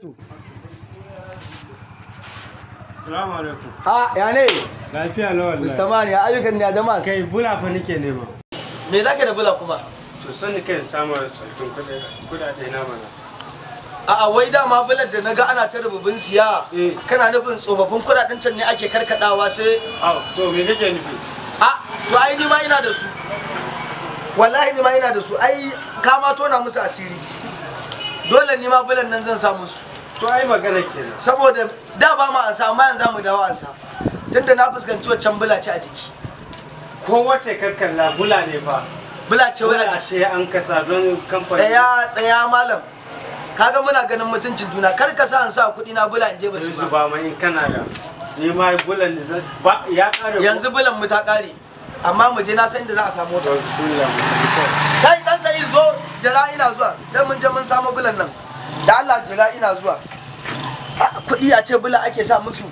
To. Assalamu alaikum. A ya ne? Lafiya lau wallahi. Mr. Man, ya ayyukan ne, ya jama'a? Kai, bula fa nake nema. Me zaka da bula kuma? To, sani kai samu tsaffin kuɗaɗe na mana. A'a, wai dama bular da naga ana ta rububin siya. Eh. Kana nufin tsofaffin kuɗaɗen can ne ake karkadawa sai Au, to me kake nufi? A to, ai ni ma ina da su. Wallahi ni ma ina da su. Ai ka ma tona musu asiri. Dole ni ma bulan nan zan sa musu. To, ai magana kenan. Saboda da ba ma ansa, amma yanzu za mu dawo ansa. Tunda na fuskanci waccan bula ce a jiki. Ko wace ka kalla bula ne fa. Bula ce wai a Bula jiki. ce an kasa don kamfani. Tsaya tsaya, malam. Kaga muna ganin mutuncin juna, kar ka sa an sa kuɗi na bula in je ba su Yanzu ba. ba ma in kana da. Ni ma bulan ne zan ba ya kare. Yanzu bulan mu ta ƙare, amma mu je, na san inda za a samu To, ta. bismillah, mu tafi kawai. Kai dan Sa'id, zo, jira ina zuwa. Sai mun je mun samu bulan nan. Da Allah jira ina zuwa. Ah, kuɗi a ce bula ake sa musu.